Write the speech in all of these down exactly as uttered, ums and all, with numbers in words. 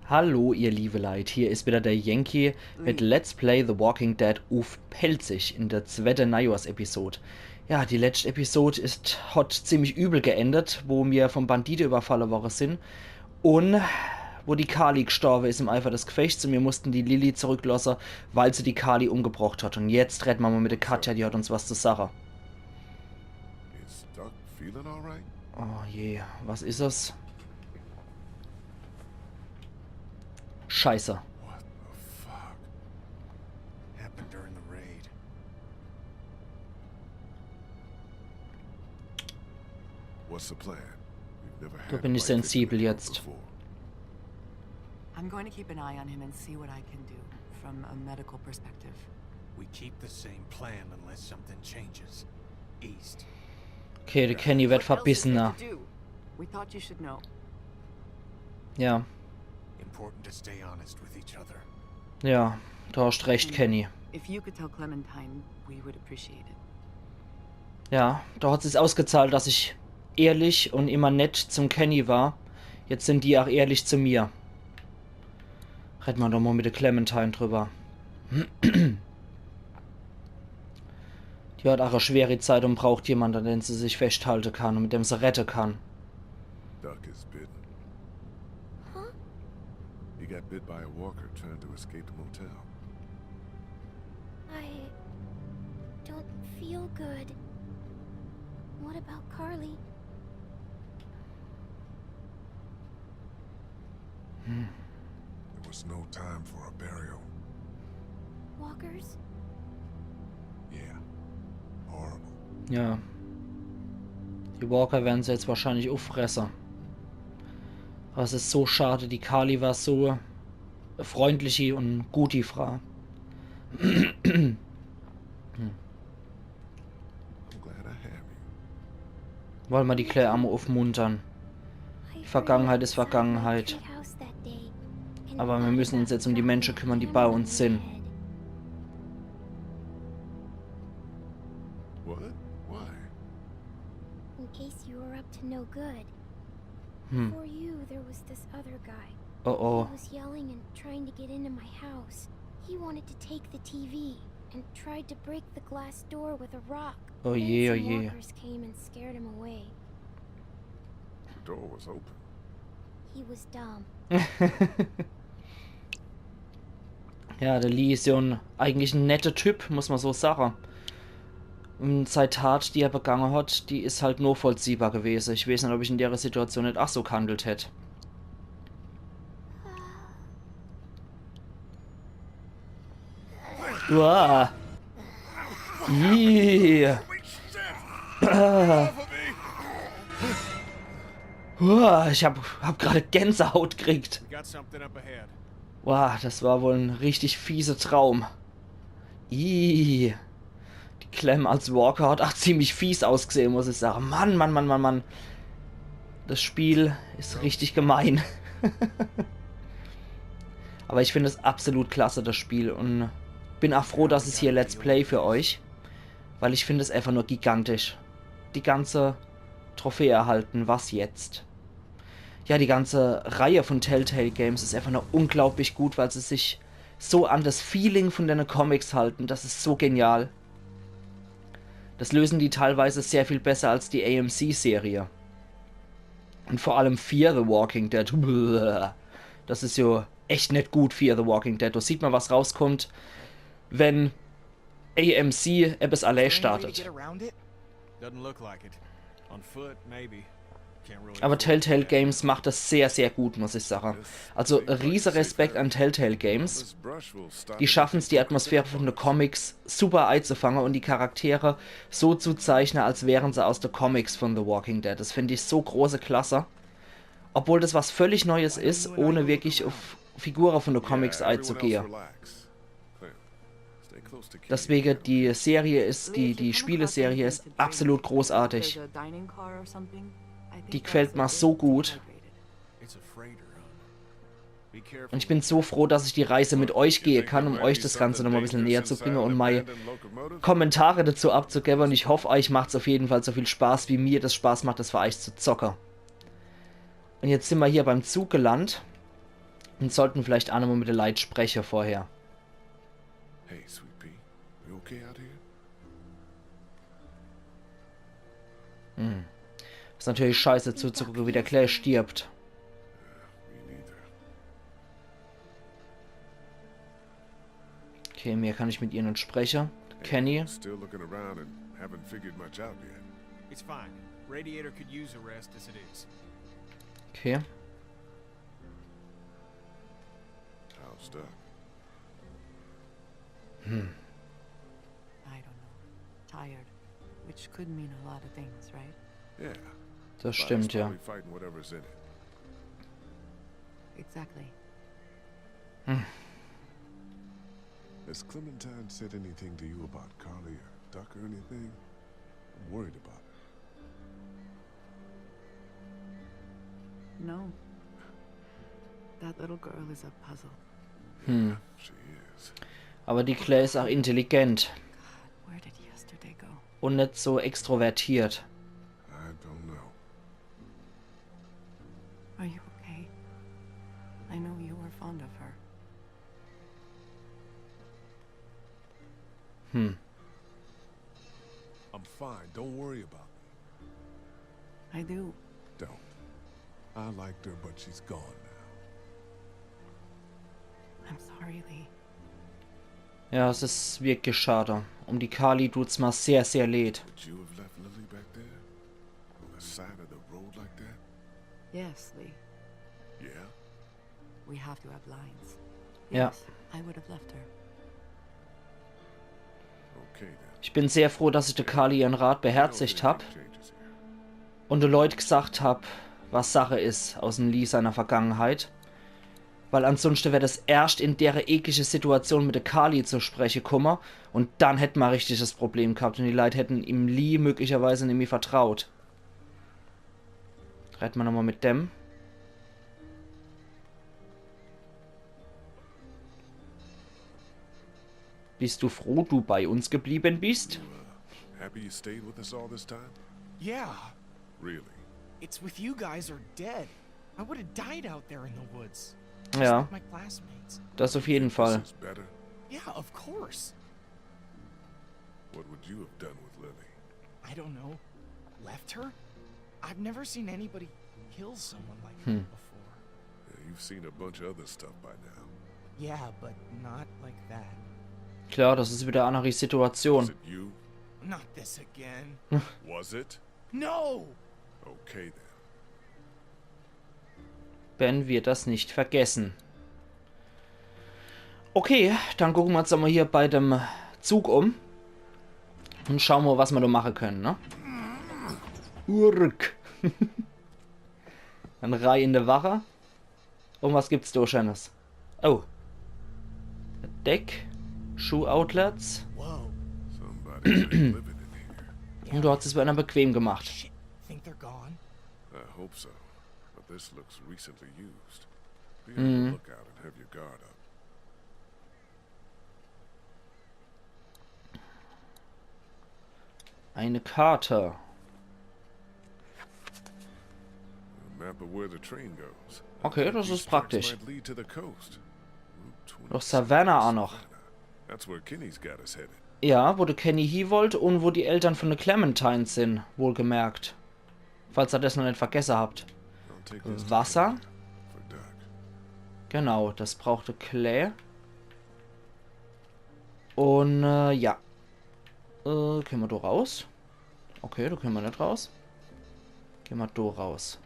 Hallo, ihr liebe Leit, hier is wieder der Yankee mit Let's Play The Walking Dead uff Pälzisch in der zwette Neijohrs-Episod. Ja, die letscht Episod is, hat ziemlich übel geendet, wo mir vom Bandite überfalle worre sin un wo die Carley gstorbe is im Eifer des Gefechts un mir mussten die Lilly zurücklosse, weil se die Carley umgebrocht hat. Un jetzt redde mer mal mit der Katja, die hat uns was zu sache. Is Doc feeling all right? Oh je, was is es? Scheiße. What the fuck happened during the raid? What's the plan? We've never had a fight situation like this before. Da bin ich sensibel jetzt. I'm going to keep an eye on him and see what I can do from a medical perspective. We keep the same plan unless something changes. East. Okay, der Kenny wird verbissener. What else is there to do? We thought you should know. Ja. Important to stay honest with each other. Ja, du hast recht, Kenny. If you could tell Clementine, we would appreciate it. Ja, do hat sich's ausgezahlt, dass ich ehrlich un immer nett zum Kenny war. Jetzt sin die ach ehrlich zu mir. Redde mer doch mal mit der Clementine drüber. Die hat ach e schwere Zeit un braucht jemand, an dem se sich feschthalte kann un mit dem se redde kann. Doc is bitten. Huh? He got bit by a walker trying to escape the motel. I don't feel good. What about Carley? There was no time for a burial. Walkers? Yeah. Horrible. Ja. Die Walker werre se jetzt wahrscheinlich uffresse. Awwer es is so schade, die Carley war so e freundliche un gute Frau. I'm glad I have you. Wolle mer die Claire emol uffmuntere. Die Vergangenheit is Vergangenheit. Awwer mir müssen uns jetzt um die Mensche kümmere, die bei uns sin. What? Why? In case you were up to no good. Hm. Before you, there was this other guy. Oh oh. He was yelling and trying to get into my house. He wanted to take the T V and tried to break the glass door with a rock. Oh je, oh je. Then some walkers came and scared him away. The door was open. He was dumb. Ja, der Lee is jo eigentlich en netter Typ, muss mer so sache. Un sei Tat, die er begange hat, die is halt nochvollziehbar gewese. Ich weeß net, ob ich in dere Situation net ach so gehandelt hätt. Uah. Ih. Uah, ich hab, hab grad Gänsehaut gekriegt. We got something up ahead. Wow, das war wohl en richtig fieser Traum. Ih. Die Clem als Walker hat ach ziemlich fies ausgesehe, muss ich sache. Mann, Mann, Mann, Mann, Mann. Das Spiel is richtig gemein. Awwer ich find es absolut klasse, das Spiel. Un bin ach froh, dass ich's hier Let's Play für euch. Weil ich find es einfach nur gigantisch. Die ganze Trophäe erhalten, was jetzt? Ja, die ganze Reihe von Telltale Games is einfach nur unglaublich gut, weil se sich so an das Feeling von dene Comics halten. Das is so genial. Das lösen die teilweise sehr viel besser als die A M C-Serie. Un vor allem Fear the Walking Dead. Das is jo echt net gut, Fear the Walking Dead. Do sieht mer, was rauskommt, wenn A M C ebbes allee startet. Doesn't look like it. On foot, maybe. Awwer Telltale Games macht das sehr, sehr gut, muss ich sache. Also riese Respekt an Telltale Games. Die schaffen's, die Atmosphäre von de Comics super eizufange un die Charaktere so zu zeichne, als wären se aus de Comics von The Walking Dead. Das find ich so große Klasse. Obwohl das was völlig Neues is, ohne wirklich uff Figure von de Comics eizugehe. Deswege, die Serie is, die, die Spieleserie is absolut großartig. Die gefällt mer so gut. Un ich bin so froh, dass ich die Reise mit euch gehe kann, um euch das Ganze nochmal e bissel näher zu bringe un mei Kommentare dazu abzugebe. Un ich hoff, euch macht's uff jeden Fall so viel Spaß, wie mir das Spaß macht, das für euch zu zocke. Un jetzt sin mer hier beim Zug gelandt. Un sollten vielleicht aa nochmol mit de Leit spreche vorher. Hey, Sweet Pea. You okay out here? Hm. Is natürlich scheiße zuzugucke, wie de Claire stirbt. Me neither. Okay, mehr kann ich mit ihr net spreche. Kenny. Still looking around and haven't figured much out yet. It's fine. Radiator could use a rest as it is. Okay. How's Doc? I don't know. Tired. Which could mean a lot of things, right? Yeah. Das stimmt, ja. Probably fighting whatever's in it. Exactly. Has Clementine said anything to you about Carley or Doc or anything? I'm worried about her. No. That little girl is a puzzle. Hm. She is. Aber die Claire is auch intelligent Where did yesterday go? und net so extrovertiert. I don't know. Are you okay? I know you were fond of her. Hm. I'm fine. Don't worry about me. I do. Don't. I liked her, but she's gone now. I'm sorry, Lee. Ja, es is wirklich schade. Um die Carley tut's mer sehr, sehr leid. Would you have left Lily back there? On the side of the road like that? Yes, Lee. Yeah? We have to have lines. Yeah. Yes, I would have left her. Okay then. Ich bin sehr froh, dass ich de Carley ihren Rat beherzigt hab Changes here. und de Leit gesagt hab, was Sache is aus em Lee seiner Vergangenheit. Weil ansunschte wär das erscht in dere eklische Situation mit de Carley zu spreche kumme und dann hätt mer richtig das Problem gehabt und die Leit hätten em Lee möglicherweise nimmi vertraut. Redd mer nochmol mit dem. Bist du froh, du bei uns geblieben bist? Uh, happy you stayed with us all this time? Yeah, Really? it's with you guys or dead. I would have died out there in the woods. Just Ja. Like my classmates. Das auf jeden Fall. This is better. Yeah, of course. What would you have done with Lily? I don't know. Left her? I've never seen anybody kill someone like Hmm. that before. Yeah, you've seen a bunch of other stuff by now. Yeah, but not like that. Klar, das is wieder e anneri Was Situation. It you? Not this again. Was it? No! Okay then. Wenn wir das nicht vergessen. Okay, dann gucke mer uns nochmol hier bei dem Zug um. Und schaue mer, was mer do mache können, ne? Urk. Dann rei in de Wache. Und was gibt's do Schönes? Oh. Deck. Shoe Outlets. Whoa. Somebody's been living in here. Und du hast es bei einer bequem gemacht. Shit. Think they're gone? I hope so. But this looks recently used. Be Mhm. on the lookout and have your guard up. Eine Karte. A map of where the train goes. Okay, das These is tracks praktisch. Might lead to the coast. Route Noch Savannah auch noch. That's where Kenny's got us headed. Ja, wo de Kenny hie wollt und wo die Eltern von de Clementine sin, wohlgemerkt. Falls ihr das noch net vergesse habt. I'll take this Wasser? for Doc. Genau, das braucht de Claire. Und, äh, ja. Äh, könne mer do raus? Okay, do könne mer net raus. Gehn mer do raus.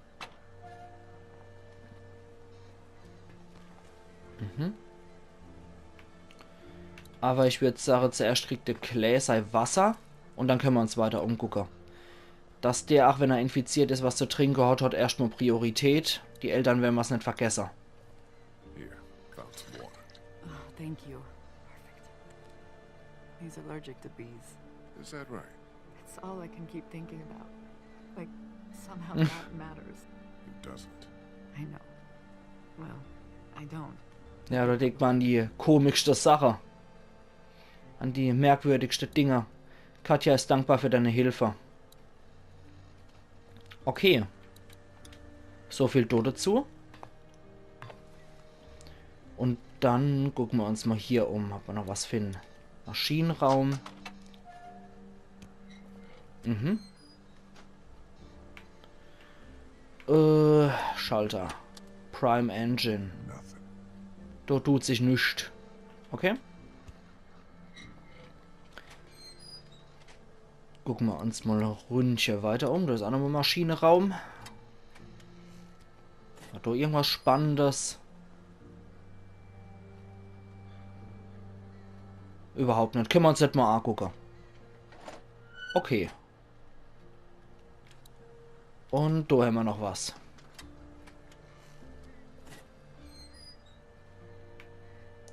Mhm. Aber ich würd sage, zuerscht kriegt de Claire sei Wasser und dann könne mer uns weiter umgucke. Dass der, ach wenn er infiziert is, was zu trinke hat, hat erscht mol Priorität. Die Eltern wern mer's net vergesse. Here, found some water. Oh, thank you. Perfect. He's allergic to bees. Is that right? It's all I can keep thinking about. Like, somehow that matters. Who doesn't? I know. Well, I don't. Ja, do denkt mer an die komischste Sache. An die merkwürdigste Dinge. Katja is dankbar für deine Hilfe. Okay. So viel do dazu. Und dann gucke mer uns mal hier um. Hat mer noch was für en Maschinenraum? Mhm. Äh, Schalter. Prime Engine. Do tut sich nix. Okay. Gucke mer uns mal e Rundche weiter um. Do is aa noch e Maschinenraum. Hat do irgendwas Spannendes? Überhaupt net. Kenne mer uns net mal angucke. Okay. Und do hämmer noch was.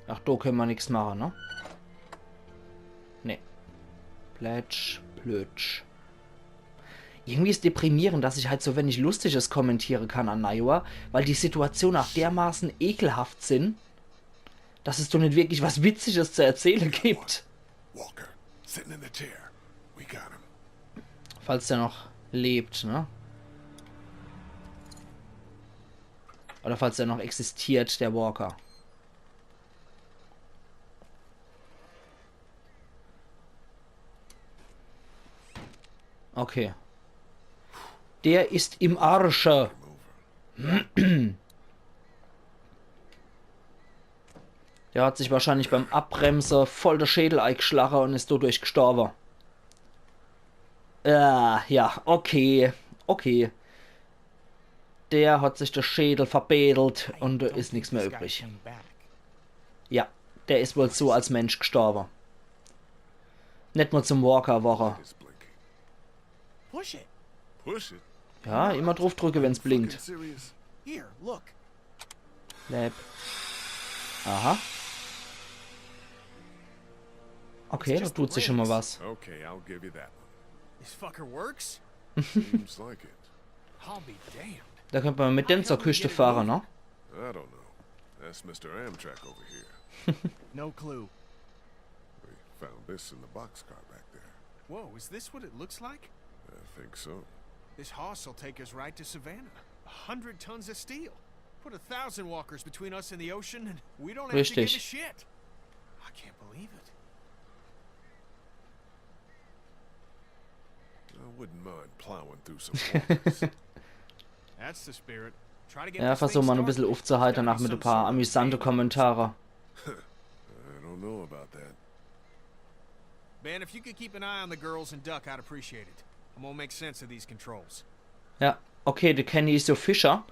Ach, do kenne mer nix mache, ne? Nee. Plätsch, plütsch. Irgendwie is deprimierend, dass ich halt so wenig Lustiges kommentiere kann an Neujohr, weil die Situation aa dermaßen ekelhaft sin, dass es doch net wirklich was Witziges zu erzähle gibt. Walker, sitting in the chair. We got him. Falls der noch lebt, ne? Oder falls er noch existiert, der Walker. Okay. Der is im Arsche. Der hat sich wahrscheinlich beim Abbremse voll de Schädel eigschlache und is dodurch gestorbe. Äh, ja, okay. Okay. Der hat sich de Schädel verbädelt und do is nix mehr übrig. Ja, der is wohl so als Mensch gestorbe. Net mal zum Walker worre. Push it. Push it? Ja, immer druff drücke, wenn's blinkt. Fucking serious? Here, look. Lab. Aha. Okay, do tut sich schon mal was. Okay, I'll give you that one. This fucker works? Seems like it. I'll be damned. Do könnt mer mit dem zur Küscht fahre, ne? I don't know. Ask Mister Amtrak over here. No clue. We found this in the boxcar back there. Whoa, is this what it looks like? I think so. This hoss will take us right to Savannah. A hundred tons of steel. Put a thousand walkers between us and the ocean, and we don't have to give a shit. Richtig. I can't believe it. I wouldn't mind plowing through some walkers. That's the spirit. Try to get this thing started. Ja, versuch mal e bissel uffzuheitern, ach mit e paar amüsante Kommentare. I don't know about that. Ben, if you could keep an eye on the girls and Duck, I'd appreciate it. I'm gonna make sense of these controls. Ja, okay, de Kenny is jo Fischer.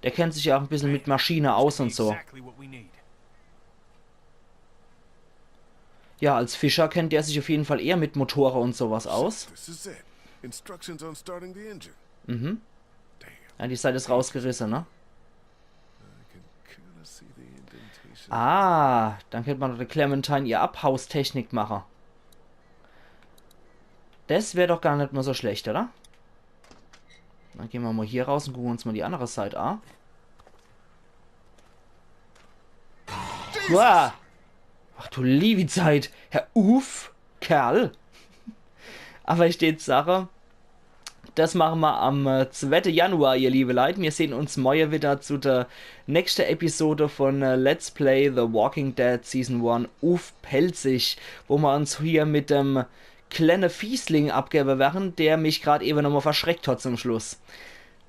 Der kennt sich ja aa e bissel mit Maschine aus und so. Exactly what we need. Ja, als Fischer kennt der sich uff jeden Fall eher mit Motore und so was aus. This is it. Instructions on starting the engine. Mhm. Damn. Ja, die Seit is rausgerisse, ne? I can kinda see the indentation. Ah, dann könnt mer noch de Clementine ihr Abhaustechnik mache. Des wär doch gar net mal so schlecht, oder? Dann gehn mer mal hier raus und gucke uns mal die andere Seit a. Uah. Ach du liewi Zeit. Hör uff, Kerl. Awwer ich dät sache, des mache mer am, äh, zweite Januar, ihr liewe Leit. Mir sehn uns morje widder zu de nächste Episode von, äh, Let's Play The Walking Dead Season One uff Pälzisch, wo mer uns hier mit dem klenne Fiesling abgewwe werre, der mich grad ewe nochmal verschreckt hat zum Schluss.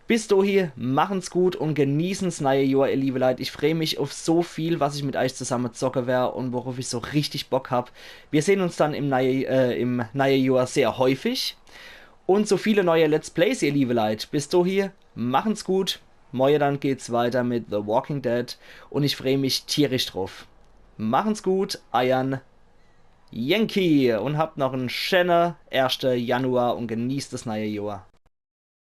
Bis dohi, machen's gut und genießen's neie Johr, ihr liewe Leit. Ich freu mich uff so viel, was ich mit eich zusamme zocke wer und woruff ich so richtig Bock hab. Mir sehn uns dann im neie, äh, im neie Johr sehr häufig. Und so viele neie Let's Plays, ihr liewe Leit. Bis dohi, machen's gut. Morje dann geht's weiter mit The Walking Dead und ich freu mich tierisch druff. Machen's gut, eiern Yankee und habt noch en schäne erschte Januar und genießt des neie Johr.